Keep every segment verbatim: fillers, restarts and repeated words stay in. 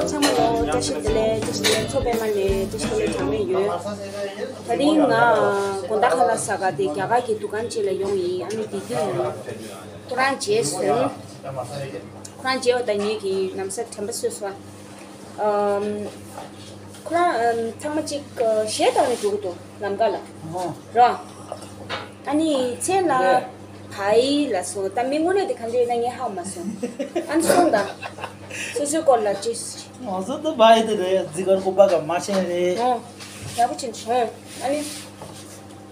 ཚང་མ་ལ་བཀྲ་ཤིས་བདེ་ལེགས། བཀྲ་ཤིས་བདེ་ལེགས། མཚོ་པདྨ་ནས་བཀྲ་ཤིས་བདེ་ལེགས་གྲངས་མེད་ཡོད། ད་རིང་ང་དགོང་དག་ཁ་ལག་ཟ་ག་དེ་རྒྱ་གར་གྱི་འདུ་ཁང་ཅིག་ལ་ཡོང་ཡིན། ཨ་ནི་དེ་དུས་ཁོ་རང་མཇལ་སོང་། ཁོ་རང་མཇལ་བ་དང་ངེད་ཀྱིས་ལམ་སང་དྲན་པ་གསོས་སོང་། ཨམ། ཁོ་རང་ཨམ་ཚང་མ་གཅིག་གཞས་བཏང་ནས་འགྲོ་གི་འདུག་ལམ་ཁ་ལ། ཨོ། རོ། ཨ་ནི་མཚན་ལ་ལས། བའི་ལ་སོང་། ད་མི་དངོས་གནས་དེ་ག་འདྲ་ཡིན་ན་ངས་ཧ་གོ་མ་སོང་། ཨ་ནི་སོང་ད། སོ་སོའི་སྐོར་ལ་ཅི། ང་ཚོ་ད་བའི་དེ་རེད། ཛི་གར་ཀོ་པ་ག་མ་ཤེས་རེད། ཨོ། ཡག་པོ་ཕྱིན་སོང་། ཨ་ནི།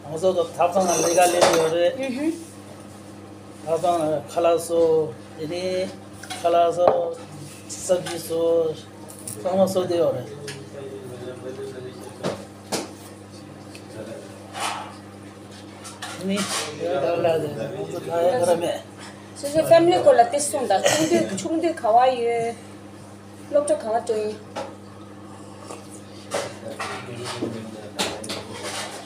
ང་ཚོ་ད་ཐབ་ཚང་ལ་ལས་ཀ་ལས་ཡོད་རེད། ཨུ་ཧུ། ཐབ་ཚང་ལ་ཁ་ལག་བཟོ། དེ་ནས་ཁ་ལག་བཟོ། སབ་ཇི་བཟོ། ཚང་མ་བཟོ་བསྡད་ཡོད་རེད། དེ་ནས་ཡོད་ད་ལ་ལས་ང་ཚོ་ད་ཡ་ག་ར་མེད། སོ་སོའི་ཕེ་མི་ལི་སྐོར་ལ་ཏོག་ཙམ་གསུངས་དང་། ཆུང་དུས་ཆུང་དུས་ག་བ་ཡོད། སློབ་གྲྭ་ག་བ་འགྲོ་ཡིན།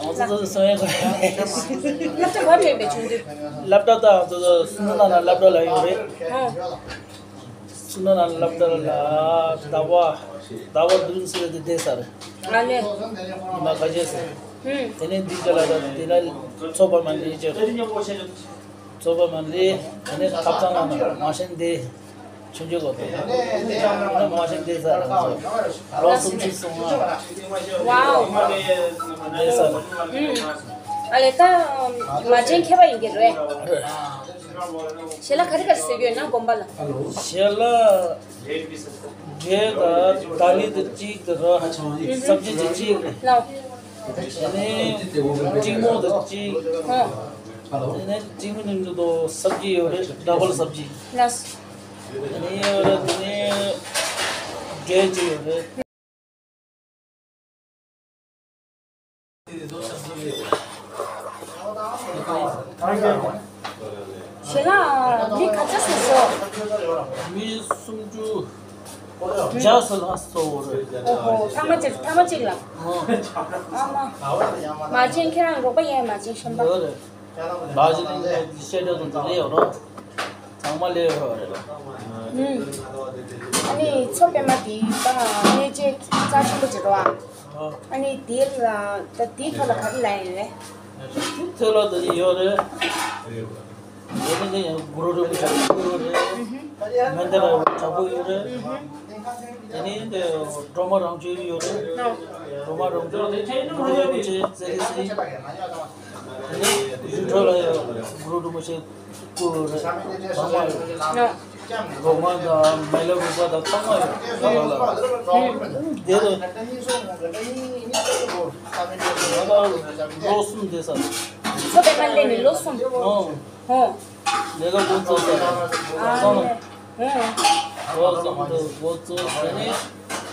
ང་ཚོ་ཚོ་སོང་ཡ་གོ། སློབ་གྲྭ་ག་བ་འགྲོ་ཡིན་པས་ཆུང་དུས། སློབ་གྲྭ་ད་ང་ཚོ་ཚོ་སུ་ནུ་ན་ན་སློབ་གྲྭ་ལ་ཡོད་རེད། ཨ། སུ་ནུ་ན་ན་སློབ་གྲྭ་ལ་ཟླ་བ་ཟླ་བ་བདུན་ཙམ་དེ་བསྡད་ས་རེད། ཨ་ལེ། ཉི་མ་ཁ་ཤས་ཟིན། ཨུམ། དེ་ནས་འདི་ག་ལ་ད་དེ་ལ་ཚོ་པ་མ་འདི་ཅེ། ཚོ་པ་མ་ལི། དེ་ནས་ཐབ་ཚང་ལ་ན་མ་ཤེས་འདི། ཆུང་ཆུང་གོ་ཏོ། དེ་ནས་མ་ཤེས་འདི་ས་ལ་ཚོ། ལོ་སུམ་ཅུ་སོང་ང་། ཝའོ། འདི་ས་ལ། ཨུམ། ཨ་ལེ་ད་མ་བྱན་མཁས་པ་ཡིན་གྱི་རེད། ཞལ་ལག་ག་རེ་ག་རེ་བཟོས་ཡོད་ན་དགོན་པ་ལ། ཞལ་ལག་འབྲས་དང་ད་ལི་དང་གཅིག་དང་རོ། སབ་ཇི་དང་གཅིག་རེད། ལའོ། དེ་ནས་ཀྲིང་མོ་དང་གཅིག་ཨོ། དེ་ནས་ཀྲིང་མོ་ནི་འདུག་དོ། སབ་ཇི་ཡོད་རེད། ཌ་བལ་སབ་ཇི། ལགས། དེ་ནས་ཡོད་རེད། དེ་ནས་འབྲས་གཅིག་ཡོད་རེད། ཞལ་ལག་མི་ག་ཚོད་བཟོས་སོང་། མི་སུམ་ཅུ་བརྒྱ་ཙམ་ལྷག་བཟོས་ཡོད་རེད། ཨོ་ཧོ། ཐེངས་མ་གཅིག་ཐེངས་མ་གཅིག་ལ། ཨོ། ཨ་མ། མ་བྱན་ཁྱེད་རང་རོགས་པ་ཡིན། མ་བྱན་གཞན་པ། ཡོད་རེད། མ་བྱན་ནི་བཤད་གྲྭ་དང་དེ་ལས་ཡོད་རོགས། ཚང་མ་ལས་ཡོད་རེད། ཨུམ། ཨ་ནི་མཚོ་པདྨ་དེ་ད་གནས་མཇལ་རྩ་ཆེན་པོ་ཅིག་རེད་བ། ཨ་ནི་དེ་ལ་ད་དེའི་ཐོག་ལ་ག་རེ་ལབ་ཡིན་རེད། དེ་ཐོག་ལ་ད་ཡོད་རེད། ཡོད་ནི་ཡང་གུ་རུ་རིན་པོ་ཆེ་ཡོད་རེད། མན་དཱ་ར་དྲག་པོ་ཡོད་རེད། དེ་ནས་དེ་སྒྲོལ་མ་རང་བྱོན་ཡོད་རེད། སྒྲོལ་མ་རང་བྱོན་གུ་རུ་རིན་པོ་ཆེ་ཙེ་རི་སི། དེ་ནས་ཡུལ་གྲུ་ལ་ཡང་གུ་རུ་རིན་པོ་ཆེ། སྒྲོལ་མ་དང་མི་ལ་རས་པ་དང་ཚང་མ་ཡོད། ང་ལ་ལ་དེ་རུ་ང་ལ་ལོ་གསུམ་བསྡད་ས། མཚོ་པདྨ་སླེབས་ནས་ལོ་གསུམ། ཨོ། ཨོ། ལས་ཀ་འགོ་བཙུགས་ས། ཨ་ཚང་མ། ཨོ། ལོ་གསུམ་དུ་འགོ་བཙུགས་ཟེར་ནས།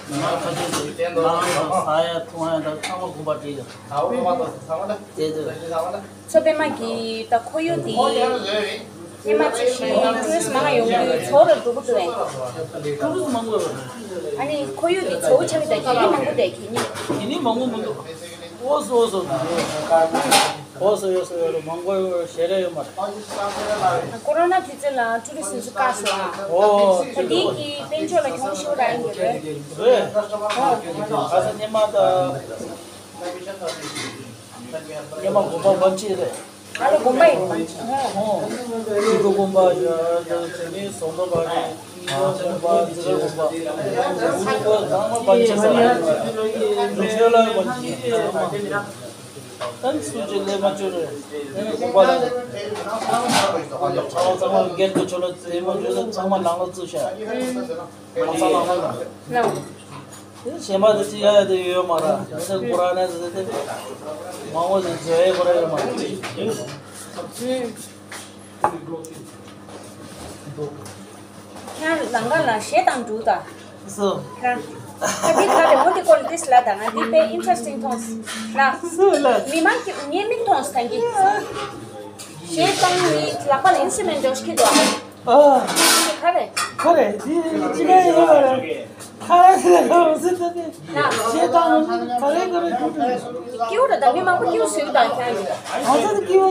ང་ཁ་ཤས་ཤིག་ནང་དང་ཟ་ཡ་འཐུང་ཡ་དང་ཚང་མ་དགོན་པ་འགྲིག་ཡོད། དེ་དུས། མཚོ་པདྨ་གི་ད་ཁོར་ཡུག་དེ་སྔོན་མ་ཅིག་ཞིག་ཊུ་རི་སི་མང་ང་ཡོང་དུས་ཚོར་ར་འགྲོ་གི་འདུག་ཨེ། ཊུ་རི་སི་མང་པོ་ཡོད་རེད། ཨ་ནི་ཁོར་ཡུག་དེ་ཚོར་ཆགས་ཀྱི་འདུག་གད་སྙིགས་མང་པོ་འདུག་གད་སྙིགས། གད་སྙིགས་མང་པོ་མི་འདུག་ཨོ་སོ་ཨོ་སོ་འདུག་ཨོ་སོ་ཡོད་སོ་ཡོད་རེད། མང་པོ་ཡོད། ཞེ་དྲག་ཡོད་མ་རེད། ཀོ་རོ་ན་དུས་ཚོད་ལ་ཊུ་རི་སི་ཚོ་བཀག་སོང་ཨ། ཨོ། ད་དེ་གི་དཔལ་འབྱོར་ལ་གྱོང་ཤོར་ར་ཡིན་གྱི་རེད། རེད། ཨོ། ཁ་སང་སྔོན་མ་ད། སྔོན་མ་དགོན་པ་བམ་ཆེ་རེད། ཨ་ལེ་དགོན་པ་ཡིན་བམ་ཆེ། ཨོ། ཨོ། ཆོས་ཁྲི་དགོན་པ་ཡ། དེ་ནས་ཟམ་གདོང་བ་ཡ། ཉི་མ་དགོན་པ། ཛི་གར་དགོན་པ། དགོན་པ་ཚང་མ་བམ་ཆེ་ས་རེད། ཆོས་ལ་བམ་ཆེ། ད་སུ་ཅིག་ལས་མ་བཅོལ་རེད། དེ་ནས་དགོན་པ་ལ་ཚང་མ་སྒེར་དུ་ཆོས་ལ་དེ་མ་བཅོལ་ལ་ཚང་མ་ནང་ལ་བཙུགས་བཞག་ཨང་། གཞན་པ་དེ་ཅི་ཡ་ཡ་དེ་ཡོད་མ་རེད། མི་ཚེ་ཁོ་རང་ནས་དེ་དེ་མང་པོ་ཞིག་བཟོ་ཡས་ཁོ་རང་ཡོད་མ་རེད། ཁྱེད་རང་ལམ་ཁ་ལ་གཞས་བཏང་འདུག་ད། སུ། ཁྱེད་རང་། ད་འདི་ག་རེ་མོ་འདི་སྐོར་ལ་ཏིས་ལ་ད་ང་འདི་དཔེ་ཨིན་ཊི་རེ་སི་ཊིང་མཐོང་སོང་། ལ། སུ་ལ། མི་མང་གི་ངའི་མིག་མཐོང་སོང་ད་གི། གཞས་བཏང་ནི་ལག་པ་ལ་ཨིན་སི་ཊུ་མེན་ཊི་འདྲ་ཞིག་འཁྱེར་འདུག་ཨ། ཨ། འདི་ག་རེ། ག་རེ་འདི་ཅི་ག་ཡིན་པ་རེད། ཁ་ར་ཁ་ར་ཟེར་ཏེ་ནི་ཞེ་དྲག་ང་ཚོ་ག་རེ་ག་རེ་གྱུར་འགྲོ། སྐྱིད་པོ་རེད་ད། མི་མང་པོ་སྐྱིད་པོ་བཟོས་ད་ཁྱེད་རང་གིས། ང་ཚོ་ནི་སྐྱིད་པོ་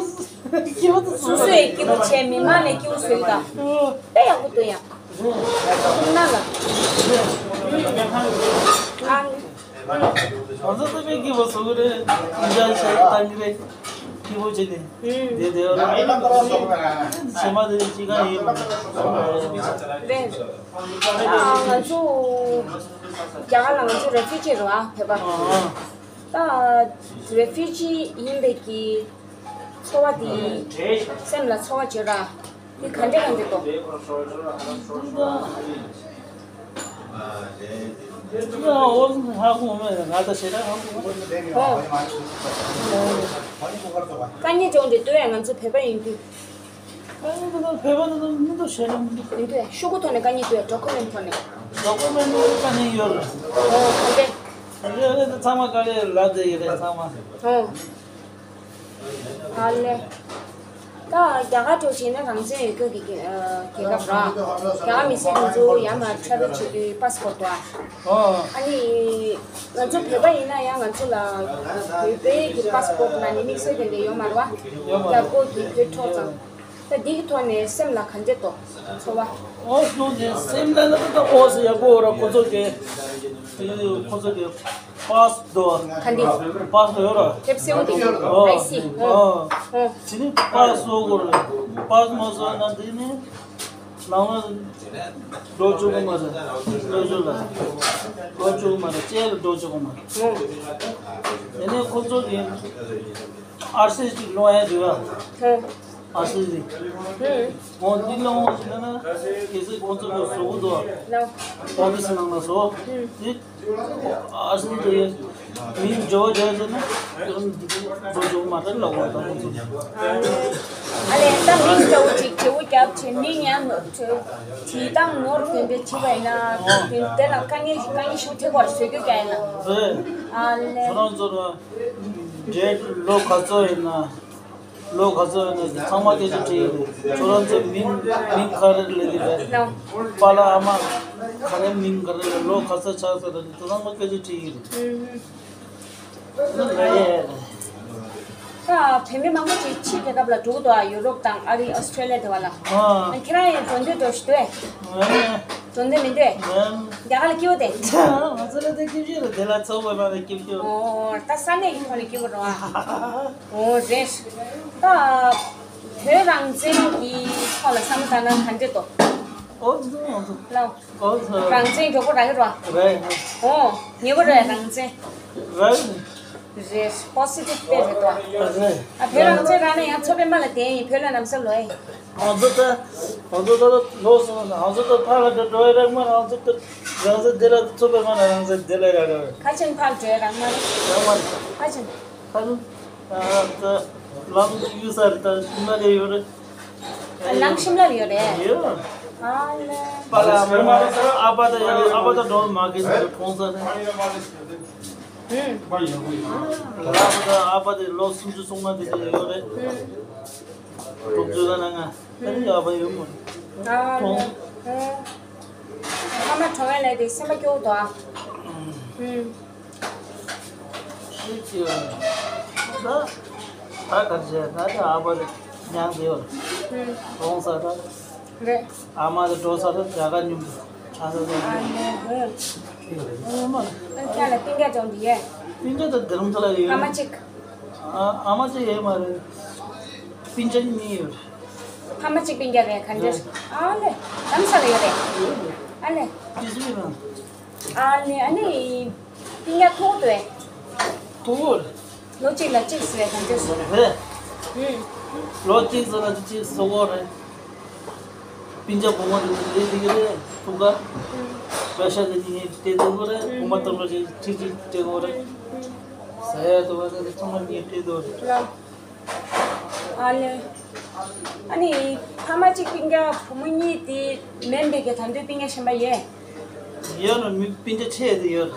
སྐྱིད་པོ་དུ་སོ་སོས་སྐྱིད་པོ་བྱས། མི་མང་ནས་སྐྱིད་པོ་བཟོས་ད། དཔེ་ཡག་པོ་འདུག་ཡ། ཐུགས་སྣང་ལ། ཨ། ང་ཚོ་ད་དཔེ་སྐྱིད་པོ་བཟོ་གི་རེད། ཨིན་ཇོའི་བྱས་བཏང་གི་རེད། སྐྱིད་པོ་བྱས་ནས་བསྡད་བསྡད་ཡོད་རེད། ཕྱི་མ་དེ་ཅི་གང་ཡིན་རེད། ང་ཚོ་རྒྱ་གར་ལ་ང་ཚོ་རེ་ཕུ་ཇི་རེད་བ། བོད་པ། ཨ། ད་རེ་ཕུ་ཇི་ཡིན་པའི་གི་ཚོར་བ་དེ། སེམས་ལ་ཚོར་བ་བྱོས་ར། དེ་ག་འདྲ་ག་འདྲ་འདུག་ཨོ། ཧ་གོ་མེད། ང་ད་ཞེ་དྲག་ཧ་གོ་མེད། ཨོ། དཀའ་ངལ་བྱུང་འདུག་ལྟོས་ཡ། ང་ཚོ་བོད་པ་ཡིན་དུས། ཨ་ནི་ད་བོད་པ་ད་མི་འདུག་ཞེ་དྲག་མི་འདུག་མི་འདུག་ཤུ་གུ་ཐོག་ནས་དཀའ་ངལ་འདུག་ཡ། ཌོ་ཀུ་མེན་ཐོག་ནས། ཌོ་ཀུ་མེན་ཐོག་ནས་དཀའ་ངལ་ཡོད་རེད། ཨོ། ག་འདྲ། ཡོད་རེད། ད་ཚང་མ་དཀའ་ལས་ལབ་བསྡད་ཡོད་རེད་ཚང་མ། ཨོ། ཨ་ལེ། ད་རྒྱ་གར་འགྲོ་བྱས་ན་རང་བཙན་ཡོད་རྒྱུ་གི་རྒྱལ་ཁབ་ར། རྒྱ་གར་མི་སེར་དེ་ཚོ་ཡར་མར་ཊ་རེ་ཝལ་བྱེད་དུས་པ་སི་པོར་ཊི་འདུག་ཨ། ཨ་ནི་ང་ཚོ་བོད་པ་ཡིན་ན་ཡང་ང་ཚོ་ལ་བོད་པའི་གི་པ་སི་པོར་ཊི་ནང་ནས་དམིགས་བསལ་དེ་འདྲ་ཡོད་མ་རེད་བ། ཡོད་མ་རེད། རྒྱ་སྒོར་གྱི་བོད་འཕྲོག་ཙང་། ད་འདི་གི་ཐོག་ནས་སེམས་ལ་ག་འདྲ་འདུག་ཚོར་བ། ཨོ་སོ་ནི་སེམས་ལ་ན་ད་ཨོ་སི་ཡག་པོ་ར། ཁོ་ཚོ་གི་ཁོ་ཚོ་གི་པ་སི་དོ། ག་འདི། པ་སི་ཡོད་ར། དེབ་སེའུ་དེ། ཨོ། ཨའི་སི། ཨོ། ཨོ། དེ་ནི་པ་སི་བཟོ་དགོས་རེད། པ་སི་མ་བཟོ་ན་འདི་ནི་ནང་ལ་འགྲོ་ཆོག་གི་མ་རེད། འགྲོ་ཆོག་ལ་འགྲོ་ཆོག་གི་མ་རེད། ཅེ་ལ་འགྲོ་ཆོག་གི་མ་རེད། ཨོ། དེ་ནས་ཁོ་ཚོ་གི་ཨར་སི་ཅིག་ལོང་ཡ་འདུག་ཨ། ཨོ། ཨར་སི་ཅིག་ཨོ། འདི་ལོང་ཞིག་ན་གལ་སྲིད་ཁོ་ཚོ་གི་བཟོ་གི་འདུག་ཨ། ལོང་། ཨོ་ཕི་སི་ནང་ལ་བཟོ། ཨོ། འདི་ཨར་སི་ཅིག་མིང་འཇོག་འཇོག་ཟེར་ན་འགྲོ་ཆོག་མ་རེད་ལབ་དགོས་ད་ཁོ་ཚོ། ཨ་ལས། ད་མིང་འདྲ་བོ་ཅིག་བྲིས་པོ་རྒྱབ་བྱས་མིང་ཡང་ནོར་བྲིས་བཏང་ནོར་དེ་འདྲ་བྲིས་པ་ཡིན་ན་དེ་དེ་ལ་དཀའ་ངལ་དཀའ་ངལ་ཞིག་འཕྲད་པར་བཟོ་རྒྱུ་རྒྱ་ཡིན་ན། རེད། ཨ་ལས། ཁྱོད་རང་ཚོ་ལ་འབྲེལ་ལོ་ག་ཚོད་ཡིན་ན། ལོ་ག་ཚོད་ཡིན་ན་ཚང་མ་སྐད་ཆ་དྲིས་ཡོད་རེད། ཁྱོད་རང་ཚོའི་མིང་མིང་ག་རེ་ལབ་ཀྱི་རེད། ལོ། པཱ་ལགས་ཨ་མ་ག་རེ་མིང་ག་རེ་ལབ། ལོ་ག་ཚོད་ཆགས་ཚར་རེད། དེ་ཚང་མ་སྐད་ཆ་དྲིས་ཀྱི་རེད། ཨུམ། ད་བོད་མི་མང་པོ་ཅིག་ཕྱི་རྒྱལ་ཁབ་ལ་འགྲོ་གི་འདུག་ཨ། ཡུ་རོབ་དང་ཨ་རི་ཨོ་སི་ཊྲེ་ལི་ཡ་དེ་བ་ལ། ཨ། ཁྱེད་རང་ཡང་འགྲོ་འདོད་འགྲོ་ཞིག་འདུག་ཨེ། འགྲོ་འདོད་མི་འདུག་ཨེ། རྒྱ་གར་ལ་སྐྱིད་པོ་དེ། ང་ཚོ་ལ་དེ་སྐྱིད་ཤོས་རེད། དེ་ལ་ཚོགས་པའི་བར་ལ་སྐྱིད་ཤོས། ཨོ། ད་ས་གནས་ཀྱི་ཐོག་ནས་སྐྱིད་པོ་རེད་བ། ཨོ་རེད། ད་བོད་རང་བཙན་གྱི་ཐོག་ལ་བསམ་བློ་བཏང་ན་ག་འདྲ་འདུག་ཨོ་ཙི་ཙི། ལའོ། ཨོ་ཙི། རང་བཙན་མགྱོགས་པོ་རག་གི་རེད་བ། རེད། ཨོ། ཉེ་པོ་རེད་རང་བཙན། རེད། རེད། པོ་སི་ཊིབ་དཔེ་རེད་དོ། རེད། ཨ་བོད་རང་བཙན་རག་ན་ཡང་ཚོ་པའི་མ་ལ་བསྡད་ཡིན། བོད་ལ་ལམ་སང་ལོག་ཡིན། ང་ཚོ་ད། ང་ཚོ་ད་ལོག་སོང་ན་ང་ཚོ་ད་ཕར་ལ་འགྲོ་ཡ་རག་མ་རེད། ང་ཚོ་ད་རང་བཙན་འདི་ལ་ཚོ་པའི་མ་ལ་རང་བཙན་འདི་ལ་རག་རག་རེད། ཁ་ཆེན་ཕར་འགྲོ་ཡ་རག་མ་རེད། རག་མ་རེད། ཁ་ཆེན། ཁ་ཆེན། ཨ་ད་ལམ་གཡུལ་ས་རེད། ད་ཤིམ་ལ་ལ་ཡོད་རེད། ཨ་ལམ་ཤིམ་ལ་ལ་ཡོད་རེད། ཡོད། ཨ་ལེ། པཱ་ལགས་ཨ་མ་ཨ་ཕ་ད་ཡང་ཨ་ཕ་ད་འགྲོ་མ་གི་འདུག་གྲོང་གསར་རེད། ཨུམ། ཨ་ཕ་ད་ཨ་ཕ་དེ་ལོ་སུམ་ཅུ་སོ་ལྔ་དེ་དེ་ཡོད་རེད། ཨུམ། དྲུག་ཅུ་ལ་ན་ང་ད་ནི་ཨ་ཕ་ཡོད་མ་རེད། ཨ་ལེ། ཨུམ། ཨ་མ་གྲོངས་ཡ་ལས་དེ་སེམས་པ་སྐྱོ་བོ་འདུག་ཨ། ཨུམ། ཨུམ། ཤེས་ཀྱི་ད་ད་ག་རེ་བྱས། ད་ད་ཨ་ཕ་དེ་མྱང་དེ་ཡོད་རེད། ཨུམ། གྲོངས་ས་ད། རེད། ཨ་མ་དེ་འགྲོ་ས་དེ་རྒྱ་གར་མཉམ་དུ་ཆགས་ས་དེ། ཨ་ནི་ཧུ། ཨ་མ། ཨ་ཁྱེད་ལ་སྤུན་ཀྱག་ཅང་འདི་ཡས། སྤུན་ཀྱག་དེ་རྡ་རམ་ས་ལ་ཡོད། ཨ་མ་གཅིག་ཨ་ཨ་མ་གཅིག་ཡོད་མ་རེད། སྤུན་ཀྱག་གཉིས་ཡོད། ཕ་མ་གཅིག་སྤུན་ཀྱག་རེད། ག་འདྲ། ཨ་ལེ། རྡ་རམ་ས་ལ་ཡོད་རེད། ཨ་ལེ། ཏི་སི་ཝི་ནང་། ཨ་ལེ། ཨ་ནི། སྤུན་ཀྱག་ཐུག་འདུག་གས། ཐུག་གོ། ལོ་གཅིག་ལ་གཅིག་ཟེར་བ་ག་འདྲ་ཟེར། རེད། ཨུམ། ལོ་གཅིག་ཟེར་ན་གཅིག་གཅིག་སོ་གོ་རེད། སྤུན་ཀྱག་བུ་མོ་དེ་ཚོ་ལས་དེ་ག་རེད་ཐུག་ག་ཨུམ། བཀྲ་ཤིས་དེ་གཉིས་སྤྲད་དེ་གོ་རེད། ཨུམ། བུ་མོ་དང་ལོ་གཅིག་གཅིག་སྤྲད་གོ་རེད། ཨུམ། ཟ་ཡ་འདུག་ག་དེ་ཚང་མ་གཉིས་སྤྲད་དེ་གོ་རེད། ལ། ཨ་ལེ། ཨ་ནི། ཕ་མ་གཅིག་སྤུན་ཀྱག་བུ་མོ་གཉིས་དེ་མིན་པའི་གི་ད་འདོད་སྤུན་ཀྱག་གཞན་པ་ཡོད། ཡོད་ན་མི་སྤུན་ཀྱག་ཆེ་དེ་ཡོད།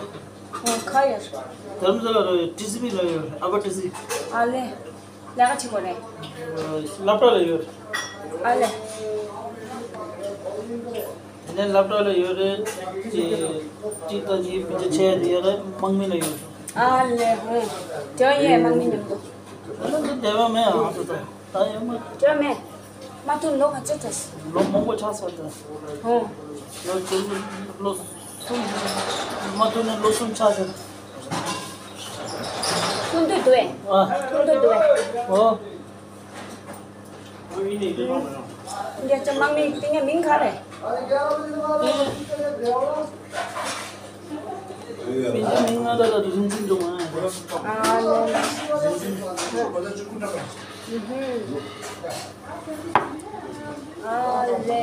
ཨོ་ག་ཡོད། དྷ་རམ་ས་ལ་ར་ཡོད། ཊི་སི་ཝི་ལ་ཡོད། ཨ་ཕ་ཊི་སི། ཨ་ལེ། ལས་ཀ་བྱེད་དགོས་རེད། སློབ་གྲྭ་ལ་ཡོད། ཨ་ལེ། ནས་སློབ་གྲྭ་ལ་ཡོད་རེད། ཅི་གཅིག་དང་གཉིས་བུ་ཆ་ཆེ་དེ་ཡོད་རེད། དམག་མི་ལ་ཡོད་རེད། ཨ་ལེ་ཧོ། དེ་ཡས་དམག་མི་མཉམ་དུ། ཨ་ནི་འདི་བདེ་བ་མེད་ཨ་ཚོ་ད། ད་ཡོད་མ། དེ་མེད། མ་ཐུག་ལོ་ག་ཚོད་ཚོད། ལོ་མང་པོ་ཆགས་སོང་ད། ཧོ། ལོ་བཅུ། ལོ་གསུམ། མ་ཐུག་ན་ལོ་གསུམ་ཆགས་སོང་། ཐུག་འདོད་འདུག་ཨེ། ཨ། ཐུག་འདོད་འདུག་ཨེ། ཨོ། རྒྱ་ཆེ་དམག་མི་དེ་ངའི་མིང་ག་རེ། མིང་ང་ད་ལྟ་རིན་ཆེན་འབྲོང་ཨ། ཨ་ལེ། ཨ་ལེ།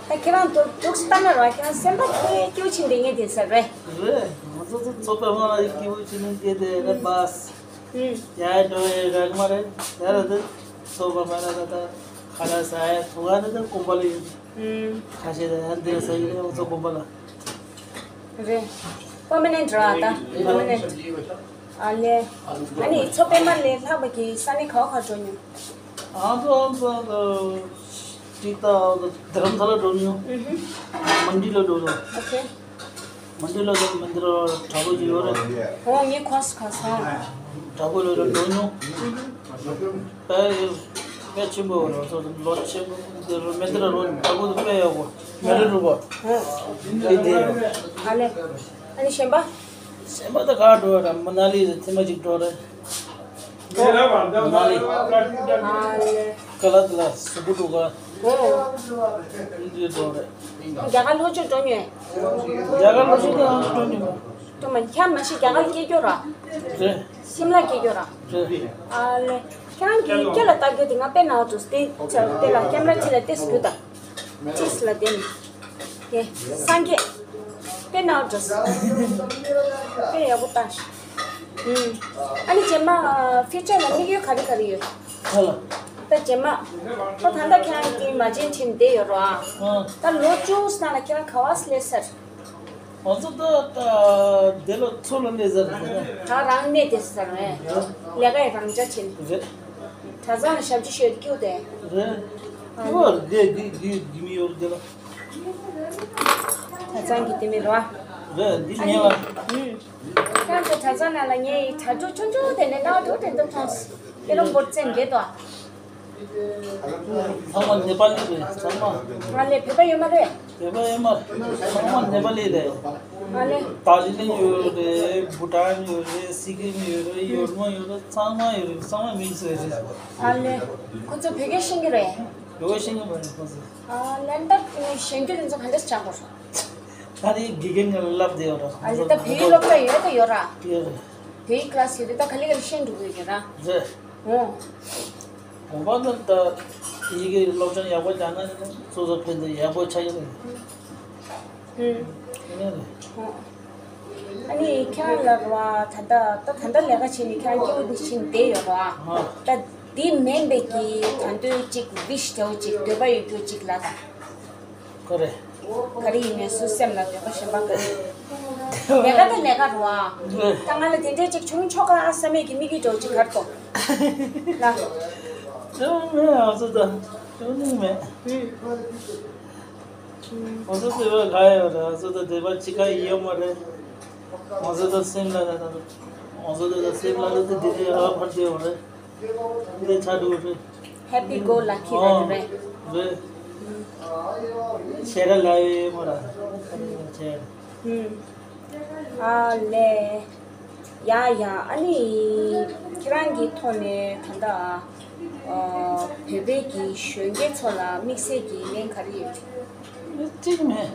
ད་ཁྱེད་རང་འདུག་འདུག་ལྟ་ན་ར་ཁྱེད་རང་སེམས་པ་དེ་སྐྱིད་པོ་ཕྱིན་བསྡད་མཁན་དེ་ཟེར་རེད། རེད། ང་ཚོ་ཚོ་ཚོགས་པའི་དམག་ལ་སྐྱིད་པོ་ཕྱིན་ནས་བསྡད་དེ་རེད་པ། ཡ་འགྲོ་ཡ་རག་མ་རེད། ཡ་ར་དེ་ཚོགས་པ་མ་ར་ད་ད་ཁ་ལག་ཟ་ཡ་ཐུག་ཨ་ནི་ད་དགོན་པ་ལ་ཡོད། ཁ་ཤས་ད་ཡ་འདིར་ཟ་ཡི་རེད། ང་ཚོ་དགོན་པ་ལ། རེད། པར་མ་ནེན་ཊི་ར་ད་པར་མ་ནེན་ཊི། ཨ་ལེ། ཨ་ནི་ཚོགས་པའི་དམག་ལས་ལྷག་པ་གི་ས་གནས་ག་བ་ག་འགྲོ་མྱོང་། ཨང་ཙང་ཨང་ཙང་ད་ཅིག་ད་དྷ་རམ་ས་ལ་འགྲོ་མྱོང་། ཨུ་ཧུ། མན་ཌི་ལ་འགྲོ་རོགས། ཨོ་ཁེ། མན་ཌི་ལ་ད་མན་ཌི་ལ་དྲག་པོ་ཅིག་ཡོད་རེད། ཨོ་ངས་གོ་སོང་གོ་སོང་། དྲག་པོ་ལ་ད་འགྲོ་མྱོང་། ཨུ་ཧུ། དཔེ་དཔེ་ཆེན་པོ་རེད། ཚོ་ལོ་ཆེན་པོ་དེ་རུ་མན་ཌི་ལ་རོ་དྲག་པོ་དེ་དཔེ་ཡག་པོ་མེ་རི་རུ་པ། ཨོ། དེ་དེ་ཡོད། ཨ་ལེ། ཨ་ནི་གཞན་པ། གཞན་པ་ད་ག་འགྲོ་ར། མ་ན་ལི་རེད། ཐེངས་མ་གཅིག་འགྲོ་རེད། མ་ན་ལི། ཨ་ལེ། ཀ་ལ་ཀ་ལ་སུ་བུ་འགྲོ་ག་ཨོ། འདི་འགྲོ་རེད། རྒྱ་གར་ལྷོ་ཕྱོགས་འགྲོ་མྱོང་། རྒྱ་གར་ལྷོ་ཕྱོགས་ད་འགྲོ་མྱོང་། འགྲོ་མ་ཁྱེད་མ་གཞི་རྒྱ་གར་སྐྱེས་རྒྱུ་ར། རེད། ཤིམ་ལ་སྐྱེས་རྒྱུ་ར། རེད། ཨ་ལེ། ཁྱེད་རང་གི་སྐེ་ལ་བཏགས་རྒྱུ་དེ་ང་དཔེ་ནག་འདུག་དེ་ཚར་དེ་ལ་ཀེམ་ར་ཁྲིད་ལ་ཏེ་སུ་ད། ཅིས་ལ་དེ་ནི། ཡེ། སངས་རྒྱས། དཔེ་ནག་འདུག་དཔེ་ཡག་པོ་བཏགས། ཨུམ། ཨ་ནི་རྗེས་མ་ཕིའུ་ཅར་ལ་དམིགས་ཡུལ་ག་རེ་ག་རེ་ཡོད། ཧ་ལ། ད་རྗེས་མ། ད་ད་ལྟ་ཁྱེད་རང་གི་མ་བྱན་ཕྱིན་བསྡད་ཡོད་རོ་ཨ། ཨ། ད་ལོ་བཅུ་སྔོན་ལ་ཁྱེད་རང་ག་བ་སླེབས་ཚར། ང་ཚོ་ད་ད་དེ་ལ་ཚུར་ལ་སླེབས་ཚར་རེད། ད་རང་གནས་དེ་ཚར་རེད། ལས་ཀ་ཡི་རང་འཇགས་ཕྱིན། རེད། གྲྭ་ཚང་ལ་ཞབས་ཕྱི་ཞུ་སྐྱོད་དེ། རེད། ཨ། ཁྱོད་རེད་འདི་འདི་འདི་མི་ཡོད་དེ་ལ། གྲྭ་ཚང་གི་དེ་མི་རོ། རེད་འདི་ཉེ་བ། ཨུམ། ཁྱེད་ཚོ་གྲྭ་ཚང་ནང་ལ་ངའི་གྲྭ་ཕྲུག་ཆུང་ཆུང་དེ་ནས་སྣང་བ་འགྲོ་དྲན་ཐུབ་སོང་། ཨེ་རོ་འབོར་ཙེ་འདྲེ་དོ། ཚང་མ་ནེ་པ་ལི་རེད་ཚང་མ། ང་ལས་བོད་པ་ཡོད་མ་རེད། བོད་པ་ཡོད་མ་རེད། ཚང་མ་ནེ་པ་ལི་རེད། ང་ལས། ཏཱ་ཇི་ལིང་ཡོད་རེད། བྷུ་ཊཱན་ཡོད་རེད། སི་ཀིམ་ཡོད་རེད། ཡོར་མ་ཡོད་རེད། ཚང་མ་ཡོད་རེད། ཚང་མ་མིག་སུ་རེད། ང་ལས། ཁོ་ཚོ་བོད་སྐད་ཤེས་ཀྱི་རེད། བོད་སྐད་ཤེས་ཀྱི་མ་རེད་ཁོ་ཚོ། ཨ་ལན་ད་གཞན་རྒྱུ་དེ་ཚོ་ག་འདྲས་བྱ་དགོས། ད་རེས་དགེ་རྒན་ལ་བསླབ་བསྡད་ཡོད་ར། ཨ་ལས་ད་བོད་ཡིག་སློབ་གྲྭ་ཡོད་ད་ཡོད་ར། ཡོད་རེད། བོད་ཡིག་ཀླ་སི་ཡོད་རེད། ད་ག་ལེ་ག་ལེ་ཤེས་འགྲོ་གི་ཡོད་ར། རེད། ཨོ། དགོངས་པ་ནི་ད་ཡི་གེ་སློབ་སྦྱོང་ཡག་པོ་སྦྱངས་ན་སོ་སོ་ཕན་ཐོགས་ཡག་པོ་ཆགས་ཀྱི་རེད། ཨུམ། ཨེ་རེད། ཨོ། ཨ་ནི་ཁྱེད་རང་ལ་ར་ད་ལྟ་ད་ད་ལྟ་ལས་ཀ་བྱས་ནས་ཁྱེད་རང་སྐྱིད་པོ་འདི་ཕྱིན་བསྡད་ཡོད་ར། ཨ། ད་འདི་མིན་པའི་གི་ད་འདོད་ཅིག་ཝིཤ་འདྲ་བོ་ཅིག་འདོད་པ་ཡོད་རྒྱུ་ཅིག་ལ་ད། ཁོ་རེ། ག་རེ་ཡིན་ནའི་སུ་སེམས་ལ་འདོད་པ་གཞན་པ་ག་རེ། ལས་ཀ་དང་ལས་ཀ་རུ་ཨ། ད་ང་ལ་དེ་འདྲས་ཅིག་བྱུང་ཆོག་ག་ཨ་བསམ་མེད་ཀྱི་དམིགས་ཡུལ་འདྲ་བོ་ཅིག་གར་གཏོང་། ལ། ཅུང་མེད་ཨ་སུ་ད། ཅུང་ནི་མེད། ཨུ། ང་ཚོ་བོད་པ་ག་ཡོད་རེད། ང་ཚོ་ད་བོད་པ་གཅིག་ཁ་ཡོད་མ་རེད། ང་ཚོ་ད་སེམས་ལ་ད་ད་ང་ཚོ་ད་ད་སེམས་ལ་ད་དེ་དེ་ཨ་ཕར་དེ་ཡོད་རེད། འདི་ཆ་འགྲོ་རེད། Happy go lucky རེད་རེད། རེད། ཁྱེད་རང་ལ་ཡོད་མ་རེད། ཁྱེད། ཨ་ལེ། ཡ་ཡ་ཨ་ནི། ཁྱེད་རང་གི་ཐོག་ནས་ད་ལྟ། ཨ། བོད་པའི་གི་གཞོན་སྐྱེས་ཚོ་ལ་དམིགས་བསལ་གྱི་ལན་ག་རེ་ཡོད། གཅིག་མེད།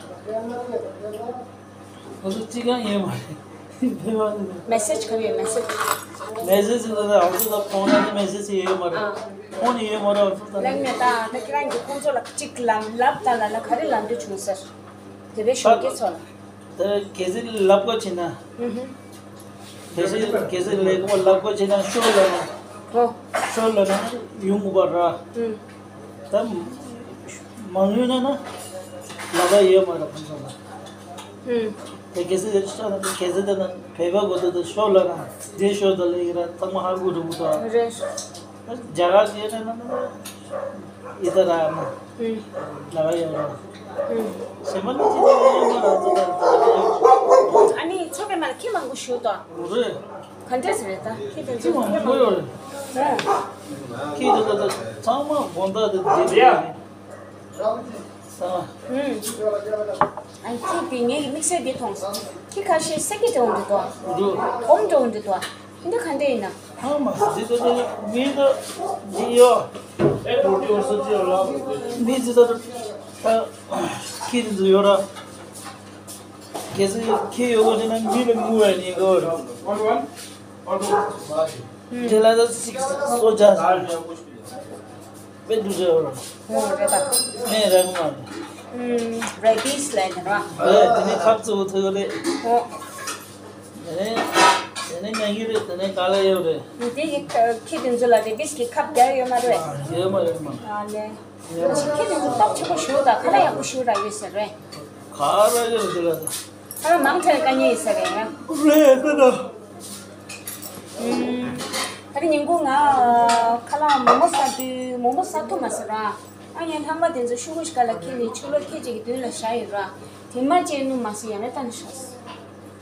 ང་ཚོ་གཅིག་ཀྱང་ཡོད་མ་རེད། བོད་པ་ནི། མེ་སེཇ་ག་རེ་ཡོད་མེ་སེཇ། མེ་སེཇ་ཟེར་ན་ང་ཚོ་ད་ཕོན་ནང་ནས་མེ་སེཇ་ཡོད་མ་རེད། ཨ། ཕོན་ཡོད་མ་རེད་ང་ཚོ་ད། ལན་མེད་ད་ད་ཁྱེད་རང་གི་ཁོང་ཚོ་ལ་གཅིག་ལམ་ལབ་ད་ལ་ན་ག་རེ་ལབ་འདོད་བྱུང་ཟེར། བོད་པའི་གཞོན་སྐྱེས་ཚོ་ལ། ད་གལ་སྲིད་ལབ་དགོས་བྱས་ན། ཨུ་ཧུ། གལ་སྲིད་གལ་སྲིད་ལས་ཀ་ལབ་དགོས་བྱས་ན་ཤོག་ལབ་ན། ཨོ། ཤོག་ལབ་ན་ཡོང་དགོས་པ་ར། ཨུ། ད་མང་ཡོད་ན་ན་ལབ་པ་ཡོད་མ་རེད་ཁོང་ཚོ་ལ། ཨུ། དེ་གལ་སྲིད་གལ་སྲིད་ད་ན་བོད་པ་གོ་ད་ད་ཤོག་ལབ་ན་བདེ་ཤོག་ད་ལབ་ཡིན་ར་ཚང་མ་ཧ་གོ་འགྲོ་གི་འདུག་རེད། རྒྱ་གར་ཡོད་ན་ན་ན་ ཡི་ད་ར་མ། ཨུམ། ལ་བ་ཡོད་ར། ཨུམ། ཞེ་མ་ལ་ཅི་ཅི་ཡོད་མ་ར་ཙི་ད་ཙི་ད། ཨ་ནི་ཚོ་པའི་མ་ལ་ཁྱི་མང་པོ་ཞུ་ཏོ། རེད། ག་འདྲས་རེད་ད་ཁྱི་དེ་ཚོ་ཁྱི་མང་པོ་ཡོད་རེད། ཨོ། ཁྱི་དེ་ད་ད་ཚང་མ་དགོང་དག་དེ་དེ་དེ་ཡ། ཨུམ། ཨ་ཁྱི་དེ་ངའི་དམིགས་བསལ་དེ་མཐོང་སོང་། ཁྱི་ཁ་ཤས་སེ་གི་འགྲོ་འདུག་གོ། འགྲོ། འོམ་འགྲོ་འདུག་གོ། འདི་ག་འདྲ་ཡིན་ན། ཨ་མ་འདི་ད་ད་མི་ད་འདི་ཡོ། ཨེ་པོ་ཏི་ཨོ་སི་ཅི་ལ་མི་འདི་ད་ད་ཁྱི་འདི་ཚོ་ཡོད་ར། གལ་སྲིད་ཁྱི་ཡོད་པ་ཡིན་ན་མི་ལ་ངུ་བ་ཡིན་གོ། དེ་ལ་ད་ཅིག་གསོ་བྱ་ཟེར། དཔེ་འདུག་ཟེར་བ། ཨོ་རེད་པ། ངས་རེད་མ་རེད། ཨུམ། རེ་བིས་ལབ་ནས་ར། རེད། དེ་ནས་ཁབ་བཙུགས་ཐུབ་རེད། ཨོ། དེ་ནས་དེ་ནས་མྱ་ངན་རེད། དེ་ནས་ག་ལ་ཡོད་རེད། དེ་ཡི་ཁྱི་དེ་ཚོ་ལ་རེ་བིས་ཀྱི་ཁབ་རྒྱག་ཡོད་མ་རེད། ཡོད་མ་ཡོད་མ། ཨ་ལེ། ཁྱི་དེ་ཚོ་སྟོབས་ཆེན་པོ་ཞུ་ད་ཁ་ལག་ཡག་པོ་ཞུ་ར་ཡོད་ཟེར་རེད། ག་ར་ཡོད་རེད་དེ་ལ་ད། ཨ་མང་ཆེ་དཀའ་ངལ་ཡིན་ས་རེད་ཡ། རེད་ད་ད། ཨུམ། ད་རེས་ཉིན་གུང་ང་ཁ་ལག་མོག་མོག་ཟ་དུས་མོག་མོག་ཟ་ཐུབ་མ་སོང་ར། ཨ་ངའི་ལྷག་མ་དེ་ཚོ་ཤོག་བུ་ཞིག་ག་ལ་ཁྱེར་ནས་ཕྱི་ལོགས་ཁྱེད་ཅིག་གི་མདུན་ལ་བཞག་ཡོད་ར། དེ་མ་བཅད་ནུ་མ་སི་ཡང་ལས་ལྟ་ནས་ཤོག་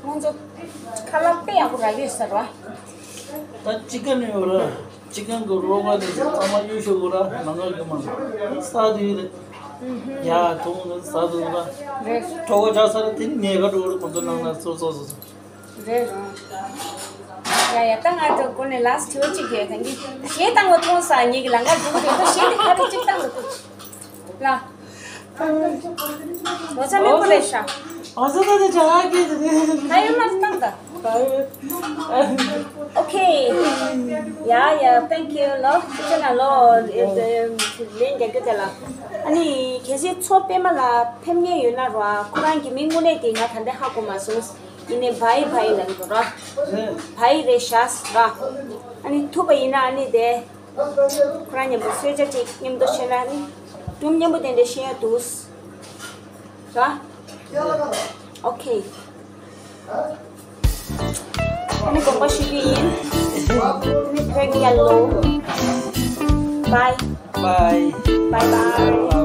ང་ཚོ་ཁ་ལག་དཔེ་ཡག་པོ་རག་ཡོད་ས་ར། ད་ཅི་ག་ནས་ཡོད་ར། ཅི་གང་གི་རོགས་པ་དེ་ཚོ་ཚང་མ་གཡུག་ཤོག་གོ་ར། ནང་ལོགས་ཀྱི་མ་ས་དེ་རེད། ཡ་དུང་ནི་ས་དུ་ར། རེད། གྲོགས་པོ་ཆགས་ས་ར་དེ་ནི་ཉེ་ག་འགྲོ་ར། ཁོང་ཚོ་ནང་ན་སོ་སོ་སོ་སོ། རེད་ར། ཡ་ཡ་ད་ང་ཚོ་སྒོ་ནས་ལཱསི་ཊི་དྲི་བ་གཅིག་ཡོད། ད་གིན་གཞས་བཏང་བ་མཐོང་ས་ཉིད་ཀྱི་ལམ་ཁ་འགྲོ་གི་འདུག་ད་གཞས་དེ་ག་རེ་གཅིག་བཏང་འདུག་ལ། ལོ་ཙཱ་མེ་ཁོ་རེད་ཤག་ཨ་ཙི་ཙི་ཙི་ཅ་ཧ་གི་ཟེར་ནས། ད་ཡོད་མ་བཏང་ད། ད་ཡོད། ཨོ་ཁེ། ཡ་ཡ། Thank you ལོ། ཅི་ན་ལོ། ལན་རྒྱག་རྒྱུ་དེ་ལ། ཨ་ནི་གལ་སྲིད་ཚོ་པད་མ་ལ་ཕེབས་མཁན་ཡོད་ན་ར། ཁོ་རང་གི་མིང་དངོས་གནས་དེ་ང་ད་ལྟ་ཧ་གོ་མ་སོང་། ཡིན་ནའི་བྷའི་བྷའི་ལབ་ཀྱི་འདུག་ར། བྷའི་རེད་ཤག་ར། ཨ་ནི་ཐུབ་པ་ཡིན་ན་ཨ་ནི་དེ། ཁོ་རང་མཉམ་པོ་གསོལ་ཇ་ཅིག་མཉམ་དུ་བྱས་ན་ནི། སྒྲུང་མཉམ་པོ་དེ་འདྲ་ཤེས་ཡ་འདུག་ར། ཨོ་ཁེ། ཨ་ནི་དགོངས་པ་ཞུ་རྒྱུ་ཡིན། ཨ་ནི་བོད་རྒྱལ་ལོ། Bye. Bye. Bye bye.